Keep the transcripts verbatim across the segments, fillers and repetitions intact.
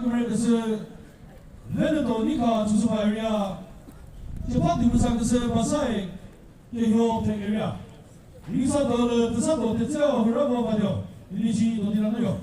Kümre küsü Veneto Nika Tsüsüba area, Chepa Dümüsa küsü Basai Kehyo Phek area. Ringsa dole püsa do tetseo hürabo badio. Iliji do dinanoyo.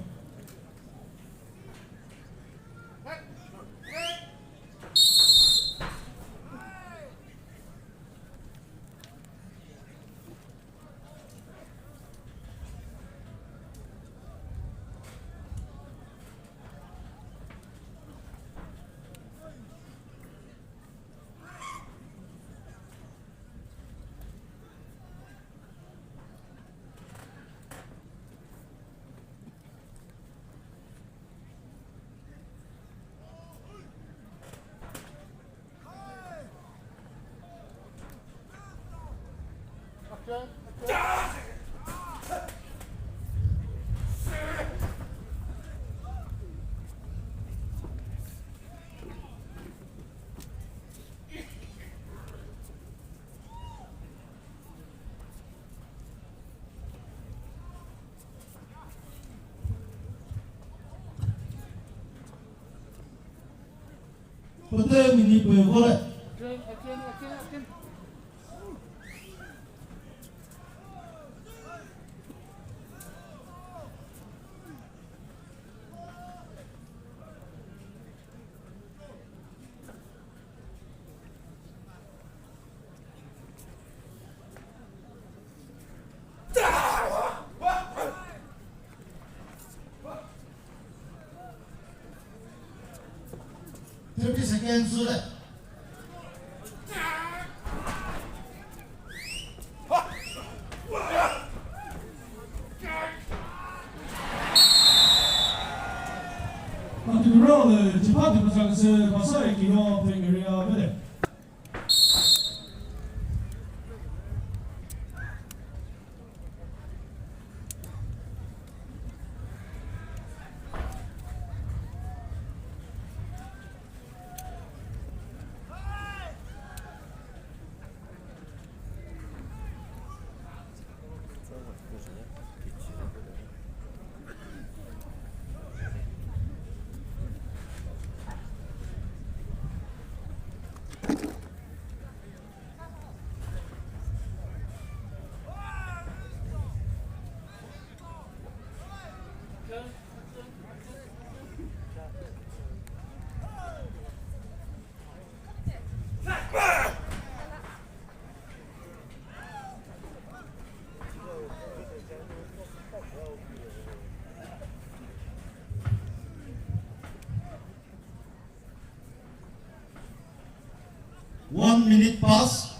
Pütü mini püh vole. Thirty seconds left. Antidurale, Chipati Pachangse, Pasai Kiho, Pengeria, Bede. One minute pass.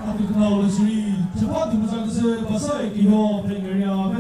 Ati künao lü shiri, chapa tümüza küsü, Pasai Kiho, Pengeria,